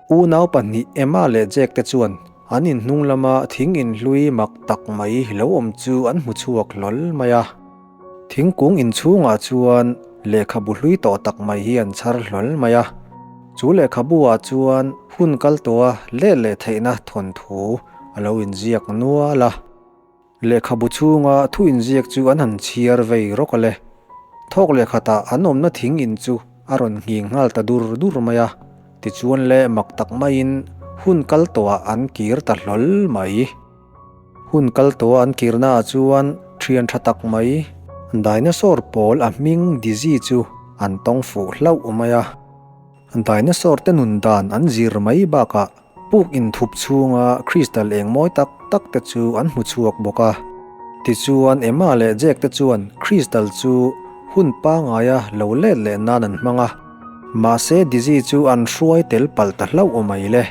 Unau pahnih Emma leh Jack te chuan an in hnung lama thing in hlui mak tak mai lo awm chu an hmu chhuak hlawl mai a. Thingkung inchhungah chuan lehkhabu hlui tawh tak mai hi an chhar hlawl mai a. Chu lehkhabu ah chuan hun kal tawha let leh theihna thawnthu a lo inziak nual a. Lehkhabu chhunga thu inziak chu an han chhiar vei rawk a le. Thawk lehkhatah an awmna thing in chu a rawn nghing nghal ta dur dur mai a. Tichuan le mak tak maiin hun kal tawhah an kir ta hlawl mai. Hun kal tawha an kirnaah chuan thian tha tak mai dinosaur pawl a hming Dizzy chu an tawng fuh hlauh mai a. Dinosaur te nun dan an zir mai bakah puk inthup chhunga crystal eng mawi tak tak te chu an hmu chhuak bawk a. Tichuan Emma leh Jack te chuan crystal chu hun pangaia lo let leh nan an hmang a. Mahse Dizzy chu an hruai tel palh ta hlauh mai le.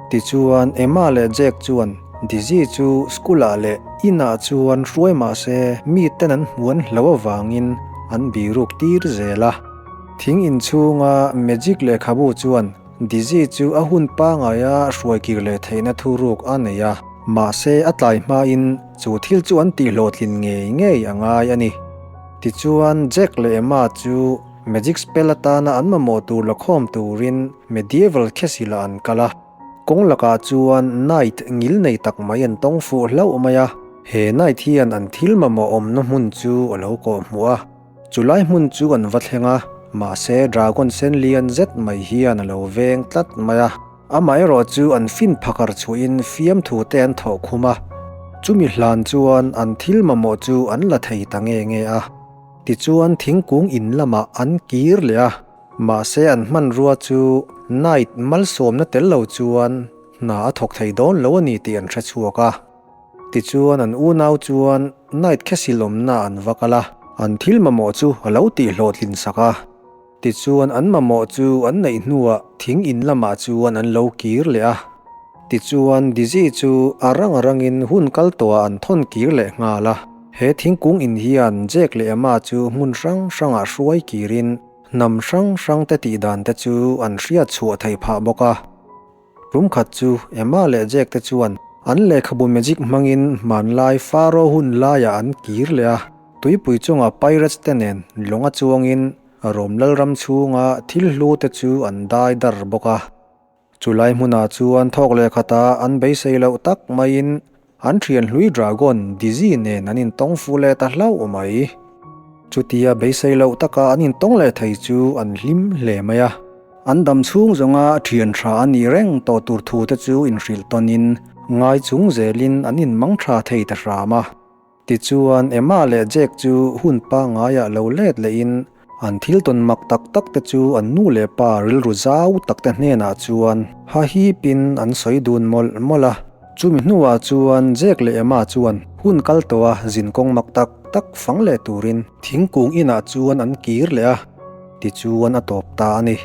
Tichuan Emma leh Jack chuan Dizzy chu school ah leh in ah chuan hruai mahse mi ten an hmu an hlo avangin an biruk tir zel a. Thing inchhunga magic lehkhabu chuan Dizzy chu a hun pangaia hruai kir leh theihna thuruk a nei a. Mahse a tlai hmain chu thil chu an tihhlawhtlin ngei ngei a ngai a ni. Tichuan Jack leh Emma chu Magic spell atana an mamawh tur la khawm turin Medieval Castle ah an kal a, kawng lakah chuan Knight ngil nei tak mai an tawng fuh hlauh mai a. He Knight hian an thil mamawh awmna hmun chu a lo kawh hmuh a, chulai hmun chu an va thleng a, mahse Dragon sen lian zet mai hian a lo veng tlat mai a. Amaherawh chu an fin phakar chhuahin fiamthu te an thawh khum a, chumi hlan chuan an thil mamawh chu an la thei ta nge nge a. Tichuan thingkung in lamah an kir leh a, mahse an hmanrua chu Knight malsawmna tel lo chuan hna a thawk thei dawn lo a ni tih an hre chhuak a. Tichuan an unau chuan Knight Castle awmna an va kal a, an thil mamawh chu a lo tihhlawhtlin sak a. Tichuan an mamawh chu an neih hnuah thing in lamah chuan an lo kir leh a. Tichuan Dizzy chu a rang a rangin hun kal tawhah an thawn kir leh nghal a. He thingkung in hian Jack leh Emma chu hmun hrang hrangah hruai kirin hnam hrang hrang te tih dan te chu an hriat chhuah theih phah bawk a. Rum khat chu Emma leh Jack te chuan an lehkhabu magic hmangin hmanlai Pharaoh hun laiah an kir leh a, tuipui chunga pirates te nen lawnga chuangin Rom lalram chhunga thil hlu te chu an dai dar bawk a. Chulai hmunah chuan thawk leh khatah an beisei loh tak maiin an thian hlui Dragon, Dizzy nen an intawng fuh leh ta hlauh mai. Chutia beisei loh taka an intawng leh thei chu an hlim hle mai a. An dam chhung zawnga thian tha a nih reng tawh tur thu te chu inhrilh tawnin ngai chung zelin an inmang tha thei ta hram a. Tichuan, Emma leh Jack chu hun pangaiah lo let lehin an thil tawn mak tak tak te chu an nu leh pa rilru zau tak te hnenah chuan hahipin an sawi dun mawlh mawlh a. Chumi hnuah chuan Jack leh Emma chuan hun kal tawha zinkawng mak tak tak fang leh turin thingkung inah chuan an kir leh a, tichuan a tawp ta a ni.